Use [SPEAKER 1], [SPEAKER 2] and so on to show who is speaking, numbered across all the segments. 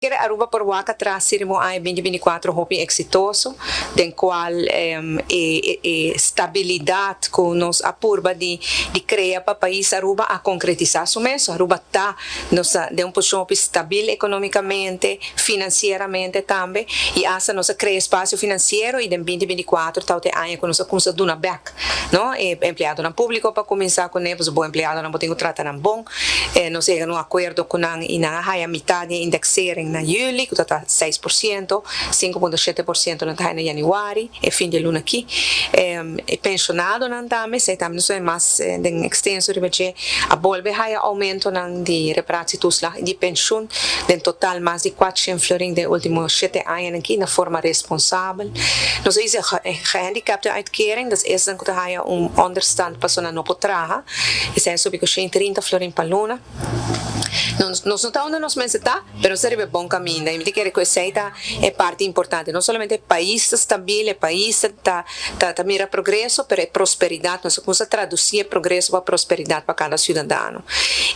[SPEAKER 1] Kere Aruba por wak atras riba un aña 2024 hopi exitoso, den cual e stabilidad cu nos a purba di crea pa pais Aruba a concretisa su mes. Aruba ta nos den un posicion hopi stabil economicamente, financieramente tambe, y hasta nos a crea espacio financiero y den 2024 ta e aña cu nos a cuminsa duna back, no? E empleadonan publico pa cuminsa cu ne, bo empleadonan bo tin cu trata nan bon. Nos a yega na un acuerdo cu nan y nan a haya mitar di indexering na juli, cu ta 6%, 5,7% nan ta na januari, e fin di luna aki. E pensionadonan tambe, esey tambe nos mas den extenso riba dje, a bolbe haya aumentonan di reparatietoeslag di pensioen, den total mas di 400 florin den ultimo 7 aña aki, na forma responsabel. Nos a hisa gehandicapte uitkering, dat is dan cu ta haya un onderstand paso nan no por traha, esey a subi cu 130 florin pa luna. Nos no ta unda nos mester ta, pero nos ta riba bon caminda. Y mi ta kere cu esey ta e parti importante. No solamente e pais ta stabil, e pais ta mira progreso, pero e prosperidad. Nos a traduci e progreso pa prosperidad pa cada ciudadano.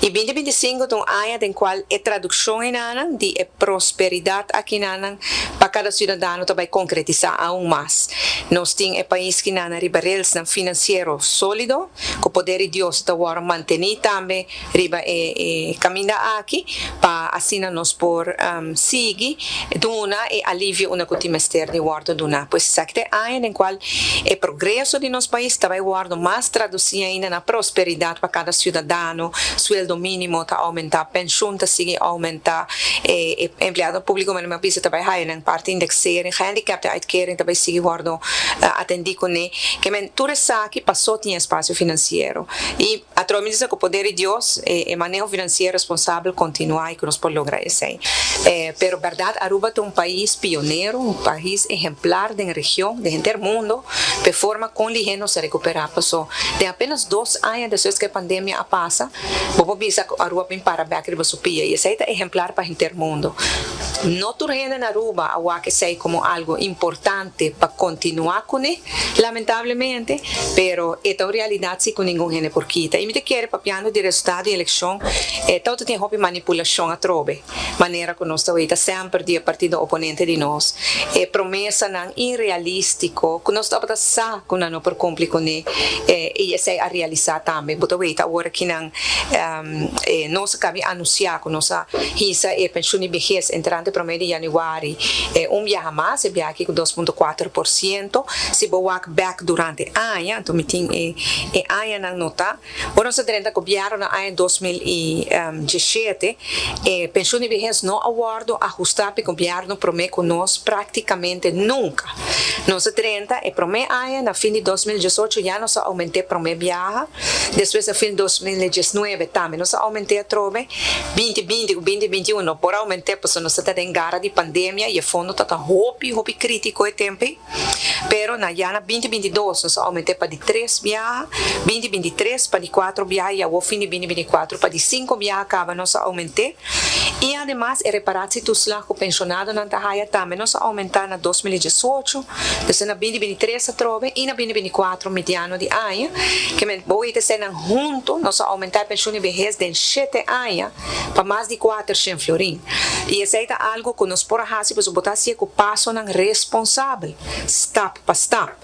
[SPEAKER 1] Y 2025 ta un aña den cual e traduccion einan di e prosperidad akinan pa cada ciudadano tambe concretisa aun mas. Nos tin e pais akinan riba railsnan financiero solido, cu poder di Dios ta wordo manteni tambe riba e caminda aki, pa asina nos por sigui duna e alivio unda cu tin mester di wordo duna. Pues esaki ta e aña den cual e progreso di nos pais tambe wordo mas traduci ainda na prosperidad pa cada ciudadano, sueldo minimo ta aumenta, pensioen ta sigui aumenta, e empleado publico manera mi a bisa tambe haya nan parti indexering, gehandicapte uitkering tambe sigui wordo atendi cune, kiermen tur esaki paso tin espacio financiero. Y atrobe cu poder di Dios, e maneho financiero responsabel continua y cu nos por logra esey. Pero berdad, Aruba ta un pais pionero, un pais ehemplar den region, den henter mundo, pa forma con lihe nos a recupera. Paso den apenas 2 aña despues cu e pandemia a pasa, bo por bisa Aruba a bin para bek riba su pia y esey ta ehemplar pa henter mundo. No tur hende na Aruba a wak esey como algo importante pa continua cune, lamentablemente, pero e ta un realidad si cu ningun hende por kita. Y mi ta kere, papiando di resultado di eleccion, tanto tin hopi manipulacion atrobe, manera cu nos ta semper di partido oponente di nos, e promesanan irrealistico, cu nos tabata sa cu nan no por cumpli cune, y esey a realisa tambe. Bo ta weta awor akinan nos a caba di anuncia cu nos a hisa e pensioen di behes entrante 1 di januari un biaha mas, e biaha aki cu 2,4%. Si bo wak back durante aña, anto mi tin e añanan nota. Ora nos a drenta gobierno na aña 2017, pensioen di behes no a wordo ahusta pa gobierno prome cu nos practicamente nunca. Nos a drenta e prome aña, na fin di 2018, ya nos a aumenta prome biaha. Despues, na fin di 2019, tambe nos a aumenta atrobe. 2020, 2021 no por aumenta, pasobra nos ta den gara di pandemia y e fondo ta hopi, hopi critico e tempo. Pero ya na 2022 nos a aumenta pa di 3 biaha, 2023 pa di 4 biaha y awor fin di 2024 pa di 5 biaha caba nos a aumenta. Y ademas e reparatietoeslag cu pensionadonan ta haya tambe nos a aumenta na 2018, dus na 2023 atrobe y na 2024 mediano di aña, kiermen bo weta eseynan hunto, nos a aumenta e pensioen di behes den 7 aña pa mas di 400 florin. Y esey ta algo cu nos por a haci, pues bo ta haci cu pasonan responsabel, stap pa stap.